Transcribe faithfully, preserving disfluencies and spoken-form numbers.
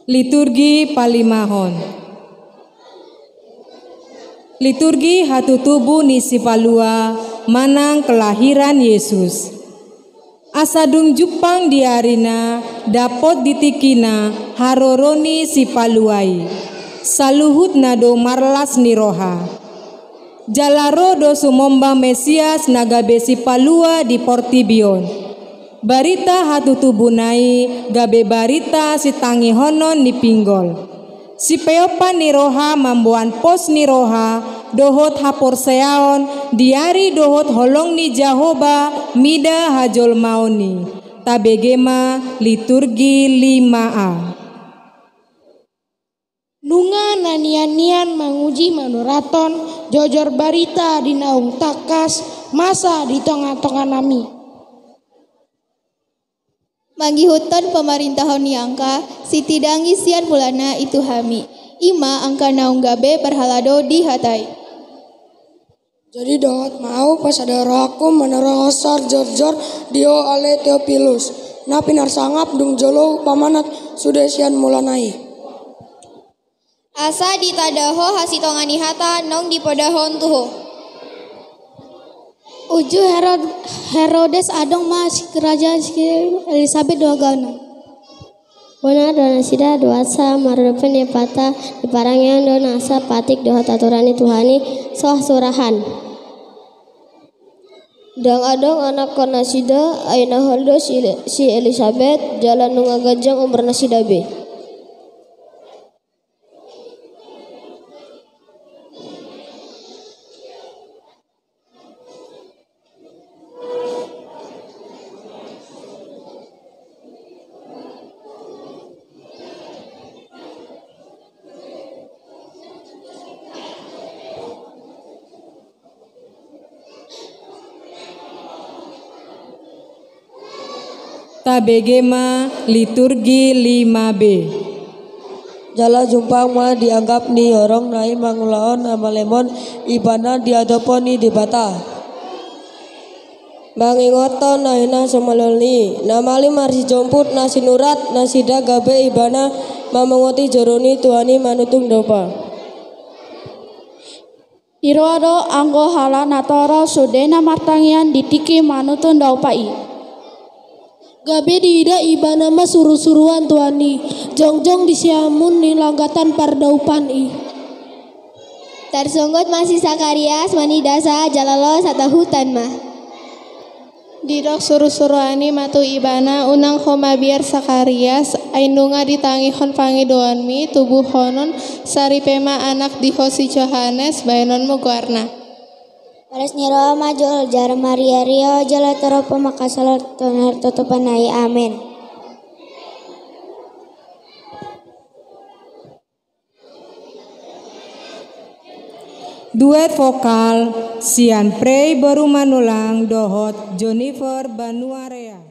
Liturgi palimahon. Liturgi hatutubu ni Sipalua manang kelahiran Yesus. Asa dung jumpang di arina, dapot di tingkina haroro ni Sipalua i. Saluhutna do marlas ni roha. Jala ro do sumombang Mesias na gabe Sipalua di portibi on. Barita hatutubuna i gabe barita sitangihonon ni pinggol. Sipeopon ni roha mamboan pos ni roha dohot haporseaon di ari dohot holong ni Jahowa mida hajolmaon i. Tabege ma liturgi lima A. Nunga na nian-nian manguji manurathon jojor barita di naung tangkas masa di tonga-tonga nami. Mangihuthon pamarintahon ni angka, sitidangi sian mulana i tu hami. I ma angka naung gabe parhalado di hata i. Jadi dohot ma ahu pasada rohangku manurahon jojor di ho ale Teopilus, na pinarsangap dung jolo pamanat sude sian mulana i. Asa ditanda ho hasitonga ni hata naung dipodahon tu ho. Uju Herod-, Herodes adong ma si kerajaan si Elisabet do hagaonon. Bona do nasida duansa mardope ni pata di parangean do nasa patik dohot aturan ni Tuhan i so hasurahan. Ndang adong anakkon nasida, ai na hol do si, si Elisabet, jala nunga ganjang umur nasida be. Tabege ma liturgi lima B. Jala jumpang ma di anggap ni horong na i mangulahon hamalimon ibana di adopan ni Debata. Mangingothon na hinasomalon i, na malim marsijomput na sinurat nasida gabe ibana mamongoti joro ni Tuhan i manutung daupa. Diroha do anggo halak na torop sude na martangiang di tingki manutung daupa i. Gabe diida ibana ma surusuruan Tuhan i, jongjong di siamun ni langgatan pardaupan i. Tarsonggot ma si Sakarias manidasa jala loas hatahutan ma. Didok surusuruan i ma tu ibana, unang ho mabiar Sakarias, ai nunga ditangihon pangidoanmi, tubuhonon saripe ma anak di ho si Johannes, baenonmu goarna. Malas ni roha ma jolo jala mariaria ho jala torop mangkasalahon hartotopan na i. Amen. Duet vokal sian Prei boru Manulang dohot Jonifer Banuarea.